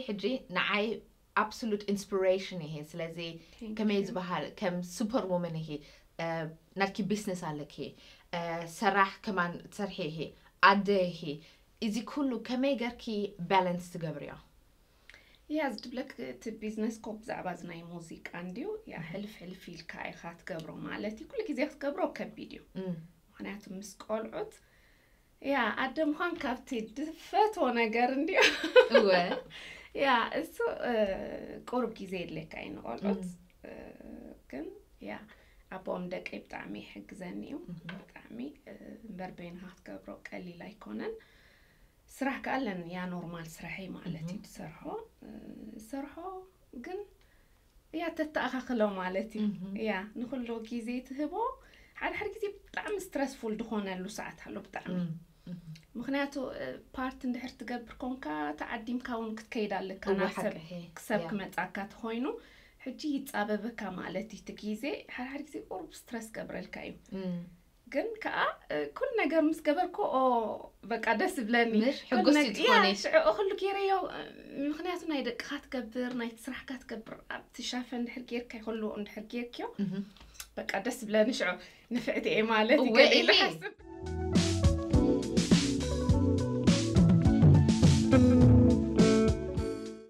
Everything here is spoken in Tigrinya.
ሕጂ ንዓይ absolute inspiration እየ። ስለዚ ከመይ ዝበሃል ከም super woman እየ። ናትኪ business ኣለኪ፣ ሰራሕ ከማን ትሰርሒ እየ፣ ኣደ እየ። እዚ ኩሉ ከመይ ገርኪ balance ትገብርዮ? ያ ዝድብለክ እቲ ቢዝነስ ኮ ብዛዕባ እዚ ናይ ሙዚቃ እንድዩ ያ ሕልፍ ሕልፍ ኢልካ ኢኻ ትገብሮ ማለት እዩ። ኩሉ ግዜ ክትገብሮ ከቢድ እዩ። ምክንያቱ ምስ ቆልዑት ያ ኣደ ምዃን ካብቲ ድፈትዎ ነገር እንድዩ። እወ ያ እሱ ቁሩብ ግዜ የድልየካ እዩ ንቆልዑት። ግን ያ ኣቦኦም ደቀይ ብጣዕሚ ይሕግዘኒ እዩ። ብጣዕሚ እምበር በይንኻ ክትገብሮ ቀሊል ኣይኮነን። ስራሕ ከኣለን ያ ኖርማል ስራሐይ ማለት እዩ ትሰርሖ ሰርሖ ግን ያ ተተኣኻኽሎ ማለት እዩ። ያ ንኩሉ ግዜ ትህቦ። ሓደ ሓደ ግዜ ብጣዕሚ ስትረስፉል ዝኾነሉ ሰዓት ኣሎ ብጣዕሚ። ምክንያቱ ፓርት እንድሕር ትገብር ኮንካ ተዓዲምካ እውን ክትከይድ ኣለካ ናብ ሰብ ክመፃካ ተኮይኑ ሕጂ ይፃበበካ ማለት እዩ። እቲ ግዜ ሓደ ሓደ ግዜ ቁሩብ ስትረስ ገብረልካ እዩ። ግን ከዓ ኩሉ ነገር ምስ ገበርኩ ኦ በቃ ደስ ይብለኒ። ሽዑ ኩሉ ገይረዮ። ምክንያቱ ናይ ደቅካ ትገብር ናይ ስራሕካ ትገብር ኣብቲ ሻፈ እንድሕር ጌርካ ይክሉ እንድሕር ጌርክዮ በቃ ደስ ይብለኒ። ሽዑ ንፍዕቲ እየ ማለት እዩ።